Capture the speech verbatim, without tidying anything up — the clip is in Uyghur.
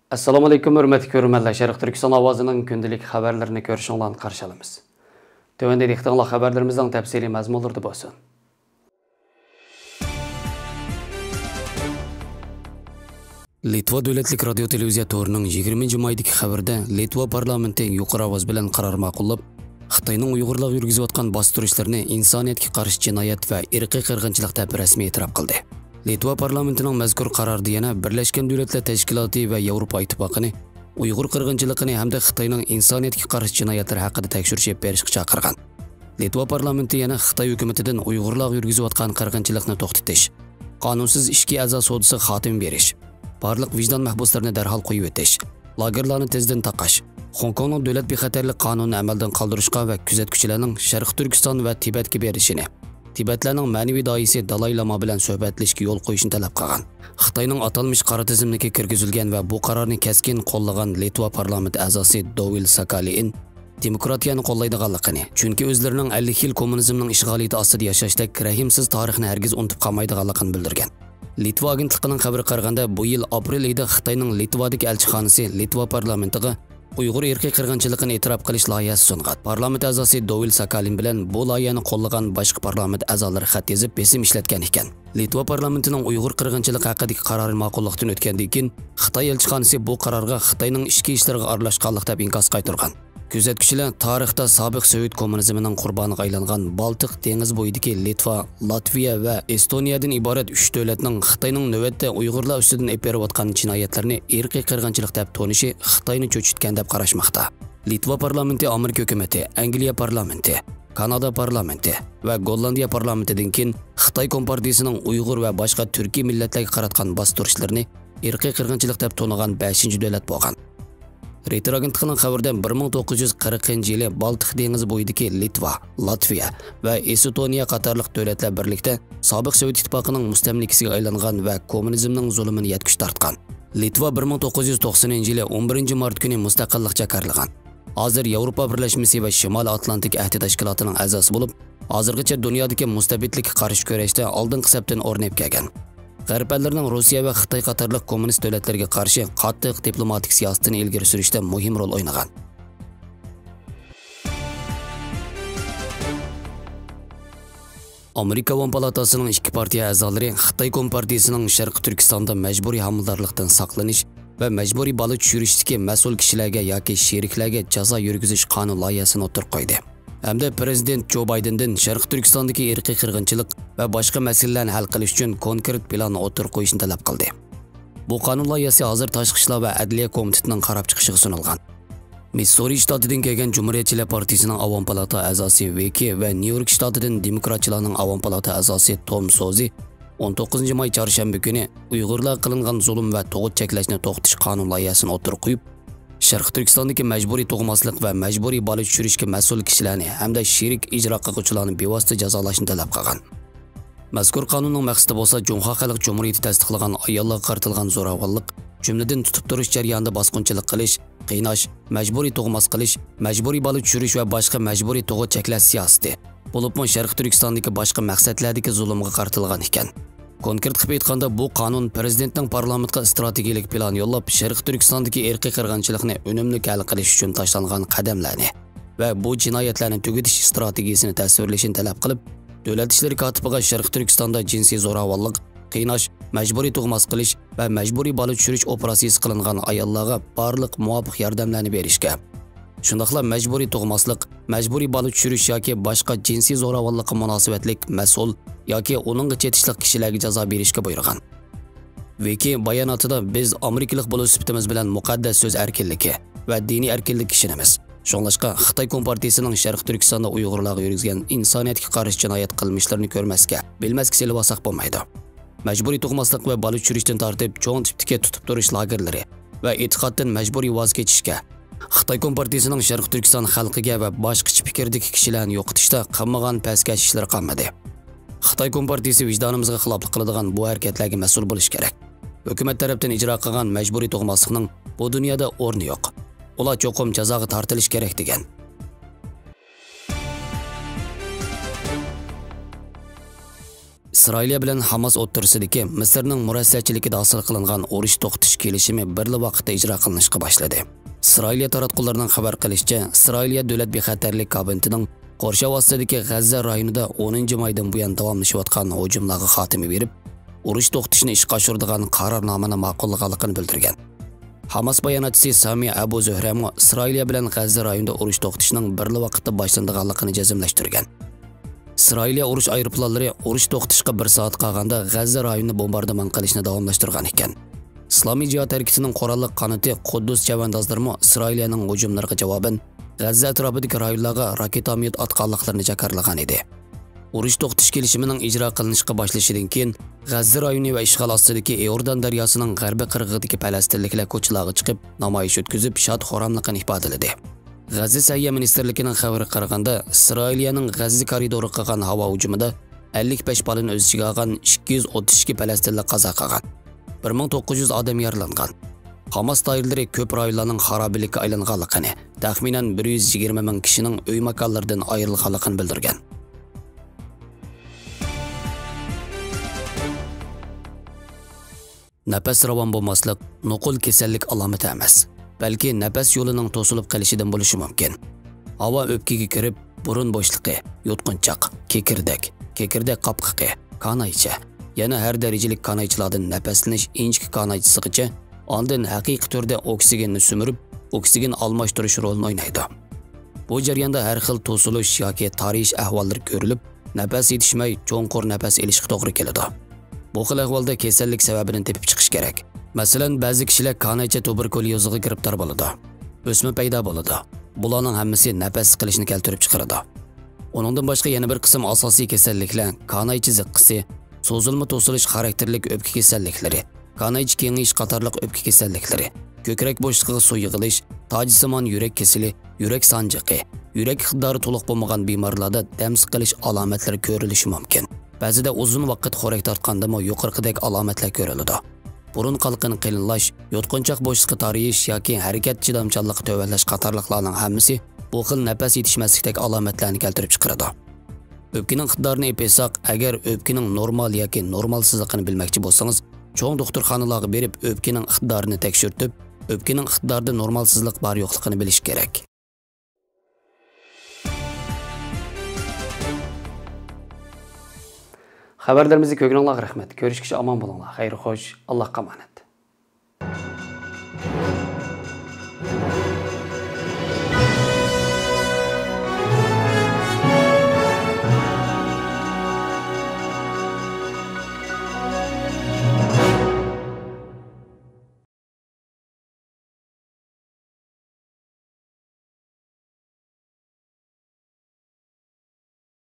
ئەسسالامۇ ئەلەيكۇم، ھۆرمەتلىك كۆرۈرمەنلەر. شەرقىي تۈركىستان ئاۋازىنىڭ كۈندىلىك خەۋەرلىرىنى كۆرۈشۈڭلارنى قارشى ئالىمىز. تۆۋەندە دىققىتىڭلار خەۋەرلىرىمىزنىڭ تەپسىلىي مەزمۇنلىرىدا بولسۇن. لىتۋا دۆلەتلىك رادىيو تېلېۋىزىيە تورىنىڭ يىگىرمىنچى مايدىكى خەۋىرىدە، لىتۋا پارلامېنتى يۇقىرى ئاۋاز بىلەن قارار ماقۇللاپ، خىتاينىڭ ئۇيغۇرلارغا يۈرگۈزۈۋاتقان باستۇرۇشلىرىنى ئىنسانىيەتكە قارشى جىنايەت ۋە ئىرقىي قىرغىنچىلىق دەپ رەسمىي ئېتىراپ قىلدى. لىتۋا پارلامېنتىنىڭ مەزكۇر قارارىدا يەنە بىرلەشكەن دۆلەتلەر تەشكىلاتى ۋە ياۋروپا ئىتتىپاقىنى ئۇيغۇر قىرغىنچىلىقىنى ھەمدە خىتاينىڭ ئىنسانىيەتكە قارشى جىنايەتلىرى ھەققىدە تەكشۈرۈش ئېلىپ بېرىشقا چاقىرغان. لىتۋا پارلامېنتى يەنە خىتاي ھۆكۈمىتىدىن ئۇيغۇرلارغا يۈرگۈزۈۋاتقان قىرغىنچىلىقنى توختىتىش، قانۇنسىز ئىچكى ئەزا سودىسىغا خاتىمە بېرىش، بارلىق ۋىجدان مەھبۇسلىرىنى دەرھال قويۇۋېتىش، لاگېرلارنى تېزدىن تاقاش، خوڭكوڭنىڭ دۆلەت بىخەتەرلىك قانۇنىنى ئەمەلدىن قالدۇرۇشقا ۋە كۆزەتكۈچىلەرنىڭ شەرقىي تۈركىستان ۋە تىبەتكە بېرىشىنى، تىبەتلەرنىڭ مەنىۋى داھىيسى دالاي لاما بىلەن سۆھبەتلىشىشكە يول قويۇشنى تەلەپ قىلغان. خىتاينىڭ ئاتالمىش قارا تىزىملىكى كىرگۈزۈلگەن ۋە بۇ قارارنى كەسكىن قوللىغان لىتۋا پارلامېنت ئەزاسى دوۋىل ساكالىن دېموكراتىيەنى قوللايدىغانلىقىنى، چۈنكى ئۆزلىرىنىڭ ئەللىك يىل كوممۇنىزمنىڭ ئىشغالىيىتى ئاستىدا ياشاشتەك رەھىمسىز تارىخنى ھەرگىز ئۇنتۇپ قالمايدىغانلىقىنى بىلدۈرگەن. لىتۋا ئاگېنتلىقىنىڭ خەۋىرىگە قارىغاندا، بۇ يىل ئاپرېل ئېيىدا خىتاينىڭ لىتۋادىكى ئەلچىخانىسى لىتۋا پارلامېنتىغا ئۇيغۇر ئىرقىي قىرغىنچىلىقىنى ئېتىراپ قىلىش لايىھەسى سۇنغان. پارلامېنت ئەزاسى دوۋىل ساكالىن بىلەن بۇ لايىھەنى قوللىغان باشقا پارلامېنت ئەزالىرى خەت يېزىپ، بېسىم ئىشلەتكەن ئىكەن. لىتۋا پارلامېنتىنىڭ ئۇيغۇر قىرغىنچىلىقى ھەققىدىكى قارارى ماقۇللۇقتىن ئۆتكەندىن كېيىن، خىتاي ئەلچىخانىسى بۇ قارارغا خىتاينىڭ ئىچكى ئىشلىرىغا ئارىلاشقانلىق دەپ ئىنكاس قايتۇرغان. كۆزەتكۈچىلەر تارىختا سابىق سوۋېت كوممۇنىزمىنىڭ قۇربانىغا ئايلانغان بالتىق دېڭىز بويىدىكى لىتۋا، لاتۋىيە ۋە ئېستونىيەدىن ئىبارەت ئۈچ دۆلەتنىڭ خىتاينىڭ نۆۋەتتە ئۇيغۇرلار ئۈستىدىن ئېلىپ بېرىۋاتقان جىنايەتلىرىنى ئىرقىي قىرغىنچىلىق دەپ تونۇشى خىتاينى چۆچۈتكەن دەپ قاراشماقتا. لىتۋا پارلامېنتى ئامېرىكا ھۆكۈمىتى، ئەنگلىيە پارلامېنتى، كانادا پارلامېنتى ۋە گوللاندىيە پارلامېنتىدىن كېيىن خىتاي كومپارتىيىسىنىڭ ئۇيغۇر ۋە باشقا تۈركىي مىللەتلەرگە قاراتقان باستۇرۇشلىرىنى ئىرقىي قىرغىنچىلىق دەپ تونۇغان بەشىنچى دۆلەت بولغان. رېيتېر ئاگېنتلىقىنىڭ خەۋىرىدە، بىر مىڭ توققۇز يۈز قىرىقىنچى يىلى بالتىق دېڭىزى بويىدىكى لىتۋا، لاتۋىيە ۋە ئېستونىيە قاتارلىق دۆلەتلەر بىرلىكتە سابىق سوۋېت ئىتتىپاقىنىڭ مۇستەملىكىسىگە ئايلانغان ۋە كوممۇنىزمنىڭ زۇلۇمىنى يەتكۈچ تارتقان. لىتۋا بىر مىڭ توققۇز يۈز توقسىنىنچى يىلى ئون بىرىنچى مارت كۈنى مۇستەقىللىق جاكارلىغان. ھازىر ياۋروپا بىرلەشمىسى ۋە شىمالىي ئاتلانتىك ئەھدى تەشكىلاتىنىڭ ئەزاسى بولۇپ، ھازىرغىچە دۇنيادىكى مۇستەبىتلىككە قارشى كۈرەشتە ئالدىنقى سەپتىن ئورۇن ئېلىپ كەلگەن. غەرب ئەللىرىنىڭ روسىيە ۋە خىتاي قاتارلىق كوممۇنىست دۆلەتلەرگە قارشى قاتتىق دىپلوماتىك سىياسىتىنى ئىلگىرى سۈرۈشتە مۇھىم رول ئوينىغان. ئامېرىكا ئاۋام پالاتاسىنىڭ ئىككى پارتىيە ئەزالىرى خىتاي كومپارتىيىسىنىڭ شەرقىي تۈركىستاندا مەجبۇرىي ھامىلىدارلىقتىن ساقلىنىش ۋە مەجبۇرىي بالا چۈشۈرۈشتىكى مەسئۇل كىشىلەرگە ياكى شېرىكلەرگە جازا يۈرگۈزۈش قانۇن لايىھەسىنى ئوتتۇرىغا قويدى ھەمدە پىرېزىدېنت جو بايدېندىن شەرقىي تۈركىستاندىكى ئىرقىي قىرغىنچىلىق ۋە باشقا مەسىلىلەرنى ھەل قىلىش ئۈچۈن كونكرېت پىلاننى ئوتتۇرىغا قويۇشنى تەلەپ قىلدى. بۇ قانۇن لايىھەسى ھازىر تاشقى ئىشلار ۋە ئەدلىيە كومىتېتىنىڭ قاراپ چىقىشىغا سۇنۇلغان. مىسسۇرى شتاتىدىن كەلگەن جۇمھۇرىيەتچىلەر پارتىيىسىنىڭ ئاۋام پالاتا ئەزاسى ۋېكى ۋە نيۇ يورك شتاتىدىن دېموكراتچىلارنىڭ ئاۋام پالاتا ئەزاسى توم سوزى ئون توققۇزىنچى ماي چارشەنبە كۈنى ئۇيغۇرلارغا قىلىنغان زۇلۇم ۋە تۇغۇت چەكلەشنى توختىتىش قانۇن لايىھەسىنى ئوتتۇرىغا قويۇپ، شەرقىي تۈركىستاندىكى مەجبۇرىي تۇغماسلىق ۋە مەجبۇرىي بالا چۈشۈرۈشكە مەسئۇل كىشىلەرنى ھەمدە شېرىك ئىجرا قىلغۇچىلارنى بىۋاسىتە جازالاشنى تەلەپ قىلغان. مەزكۇر قانۇننىڭ مەقسىتى بولسا جۇڭخۇا خەلق جۇمھۇرىيىتى تەستىقلىغان ئاياللارغا قارىتىلغان زوراۋانلىق، جۈملىدىن تۇتۇپ تۇرۇش جەريانىدا باسقۇنچىلىق قىلىش، قىيناش، مەجبۇرىي تۇغماس قىلىش، مەجبۇرىي بالا چۈشۈرۈش ۋە باشقا مەجبۇرىي تۇغۇت چەكلەش سىياسىتى، بولۇپمۇ شەرقىي تۈركىستاندىكى باشقا مەقسەتلەردىكى زۇلۇمغا قارىتىلغان ئىكەن. كونكرېت قىلىپ ئېيتقاندا، بۇ قانۇن پىرېزىدېنتنىڭ پارلامېنتقا ئىستراتېگىيىلىك پىلان يوللاپ، شەرقىي تۈركىستاندىكى ئىرقىي قىرغىنچىلىقنى ئۈنۈملۈك ھەل قىلىش ئۈچۈن تاشلانغان قەدەملەرنى ۋە بۇ جىنايەتلەرنى تۈگىتىش ئىستراتېگىيىسىنى تەسۋىرلىشىنى تەلەپ قىلىپ، دۆلەت ئىشلىرى كاتىپىغا شەرقىي تۈركىستاندا جىنسىي زوراۋانلىق، قىيناش، مەجبۇرىي تۇغماس قىلىش ۋە مەجبۇرىي بالا چۈشۈرۈش ئوپېراتسىيىسى قىلىنغان ئاياللارغا بارلىق مۇۋاپىق ياردەملەرنى بېرىشكە، شۇنداقلا مەجبۇرىي تۇغماسلىق، مەجبۇرىي بالا چۈشۈرۈش ياكى باشقا جىنسىي زوراۋانلىققا مۇناسىۋەتلىك مەسئۇل ياكى ئۇنىڭغا چېتىشلىق كىشىلەرگە جازا بېرىشكە بۇيرۇغان. ۋېكى باياناتىدا، بىز ئامېرىكىلىق بولۇش سۈپىتىمىز بىلەن مۇقەددەس سۆز ئەركىنلىكى ۋە دىنىي ئەركىنلىككە ئىشىنىمىز. شۇڭلاشقا، خىتاي كومپارتىيىسىنىڭ شەرقىي تۈركىستاندا ئۇيغۇرلارغا يۈرگۈزگەن ئىنسانىيەتكە قارشى جىنايەت قىلمىشلىرىنى كۆرمەسكە، بىلمەسكە سېلىۋالساق بولمايدۇ. مەجبۇرىي تۇغماسلىق ۋە بالا چۈشۈرۈشتىن تارتىپ، چوڭ تىپتىكى تۇتۇپ تۇرۇش لاگېرلىرى ۋە ئېتىقادتىن مەجبۇرىي ۋاز كېچىشكە، خىتاي كومپارتىيىسىنىڭ شەرقىي تۈركىستان خەلقىگە ۋە باشقىچە پىكىردىكى كىشىلەرنى يوقىتىشتا قىلمىغان پەسكەش ئىشلىرى قالمىدى. خىتاي كومپارتىيىسى ۋىجدانىمىزغا خىلاپلىق قىلىدىغان بۇ ھەرىكەتلەرگە مەسئۇل بولۇشى كېرەك. ھۆكۈمەت تەرەپتىن ئىجرا قىلغان مەجبۇرىي تۇغماسلىقنىڭ بۇ دۇنيادا ئورنى يوق. ئۇلار چوقۇم جازاغا تارتىلىشى كېرەك، دېگەن. ئىسرائىلىيە بىلەن ھاماس ئوتتۇرىسىدىكى مىسىرنىڭ مۇرەسسەچىلىكىدە ھاسىل قىلىنغان ئۇرۇش توختىتىش كېلىشىمى بىرلا ۋاقىتتا ئىجرا قىلىنىشقا باشلىدى. ئىسرائىلىيە تاراتقۇلىرىنىڭ خەۋەر قىلىشىچە، ئىسرائىلىيە دۆلەت بىخەتەرلىك كابىنېتىنىڭ قورشاۋ ئاستىدىكى غەززە رايونىدا ئونىنچى مايدىن بۇيان داۋاملىشىۋاتقان ھۇجۇملارغا خاتىمە بېرىپ، ئۇرۇش توختىتىشنى ئىشقا ئاشۇرىدىغان قارارنامىنى ماقۇللىغانلىقىنى بىلدۈرگەن. ھاماس باياناتچىسى سامى ئەبۇ زۆھرەمۇ ئىسرائىلىيە بىلەن غەززە رايونىدا ئۇرۇش توختىتىشنىڭ بىرلا ۋاقىتتا باشلىنىدىغانلىقىنى جەزملەشتۈرگەن. ئىسرائىلىيە ئۇرۇش ئايروپىلانلىرى ئۇرۇش توختىشىشقا بىر سائەت قالغاندا غەززە رايونىنى بومباردىمان قىلىشنى داۋاملاشتۇرغان ئىكەن. ئىسلامىي جىھاد ھەرىكىتىنىڭ قوراللىق قانىتى قۇددۇس چەۋەندازلىرىمۇ ئىسرائىلىيەنىڭ ھۇجۇملىرىغا جاۋابەن غەززە ئەتراپىدىكى رايونلارغا راكېتاميوت ئاتقانلىقلىرىنى جاكارلىغان ئىدى. ئۇرۇش توختىتىش كېلىشىمىنىڭ ئىجرا قىلىنىشقا باشلىشىدىن كېيىن، غەززە رايونى ۋە ئىشغال ئاستىدىكى ئىئوردان دەرياسىنىڭ غەربىي قىرغىقىدىكى پەلەستىنلىكلەر كوچىلارغا چىقىپ، نامايىش ئۆتكۈزۈپ، شاد-خۇراملىقىنى ئىپادىلىدى. غەززە سەھىيە مىنىستىرلىكىنىڭ خەۋىرىگە قارىغاندا، ئىسرائىلىيەنىڭ غەززە كارىدورىغا قىلغان ھاۋا ھۇجۇمىدا ئەللىك بەش بالىنى ئۆز ئىچىگە ئالغان ئىككى يۈز ئوتتۇز ئىككى پەلەستىنلىك قازا قىلغان. بىر مىڭ توققۇز يۈز ئادەم يارىلانغان. ھاماس دائىرىلىرى كۆپ رايونلارنىڭ خارابىلىككە ئايلانغانلىقىنى، تەخمىنەن بىر يۈز يىگىرمە مىڭ كىشىنىڭ ئۆي ماكانلىرىدىن ئايرىلغانلىقىنى بىلدۈرگەن. نەپەس راۋان بولماسلىق نوقۇل كېسەللىك ئالامىتى ئەمەس، بەلكى نەپەس يولىنىڭ توسۇلۇپ قېلىشىدىن بولۇشى مۇمكىن. ھاۋا ئۆپكىگە كىرىپ، بۇرۇن بوشلۇقى، يۇتقۇنچاق، كېكىردەك، كېكىردەك قاپقىقى، كانايچە، يەنە ھەر دەرىجىلىك كانايچىلاردىن نەپەسلىنىش ئىنچىكە كانايچىسىغىچە، ئاندىن ھەقىقىي تۈردە ئوكسىگېننى سۈمۈرۈپ، ئوكسىگېن ئالماشتۇرۇش رولىنى ئوينايدۇ. بۇ جەرياندا ھەر خىل توسۇلۇش ياكى تارىيىش ئەھۋاللىرى كۆرۈلۈپ، نەپەس يېتىشمەي، چوڭقۇر نەپەس ئېلىشقا توغرا كېلىدۇ. بۇ خىل ئەھۋالدا كېسەللىك سەۋەبىنى تېپىپ چىقىش كېرەك. مەسىلەن، بەزى كىشىلەر كانايچە تۇبېركۇليوزىغا گىرىپتار بولىدۇ. ئۆسمە پەيدا بولىدۇ. بۇلارنىڭ ھەممىسى نەپەس سىقىلىشنى كەلتۈرۈپ چىقىرىدۇ. ئۇنىڭدىن باشقا يەنە بىر قىسىم ئاساسىي كېسەللىكلەر كانايچە زىققىسى، سوزۇلما توسۇلۇش خاراكتېرلىك ئۆپكە كېسەللىكلىرى، كانايچە كېڭىيىش قاتارلىق ئۆپكە كېسەللىكلىرى، كۆكرەك بوشلۇقىغا سۇ يىغىلىش، تاجسىمان يۈرەك كېسىلى، يۈرەك سانجىقى، يۈرەك ئىقتىدارى تولۇق بولمىغان بىمارلاردا دەم سىقىلىش ئالامەتلىرى كۆرۈلۈشى مۇمكىن. بەزىدە ئۇزۇن ۋاقىت خورەك تارتقاندىمۇ يۇقىرىقىدەك ئالامەتلەر كۆرۈلىدۇ. بۇرۇن قالقىنى قېلىنلاش، يۇتقۇنچاق بوشلۇقى تارىيىش ياكى ھەرىكەت چىدامچانلىقى تۆۋەنلەش قاتارلىقلارنىڭ ھەممىسى بۇ خىل نەپەس يېتىشمەسلىكتەك ئالامەتلەرنى كەلتۈرۈپ چىقىرىدۇ. ئۆپكىنىڭ ئىقتىدارىنى ئېلىپ ئېيتساق، ئەگەر ئۆپكىنىڭ نورمال ياكى نورمالسىزلىقىنى بىلمەكچى بولسىڭىز، چوڭ دوختۇرخانىلارغا بېرىپ، ئۆپكىنىڭ ئىقتىدارىنى تەكشۈرتۈپ، ئۆپكىنىڭ ئىقتىدارىدا نورمالسىزلىق بار يوقلۇقىنى بىلىش كېرەك. خەۋەرلىرىمىزنى كۆرگىنىڭلارغا رەھمەت. كۆرۈشكىچە ئامان بولۇڭلار. خەير خوش، ئاللاھقا ئامانەت.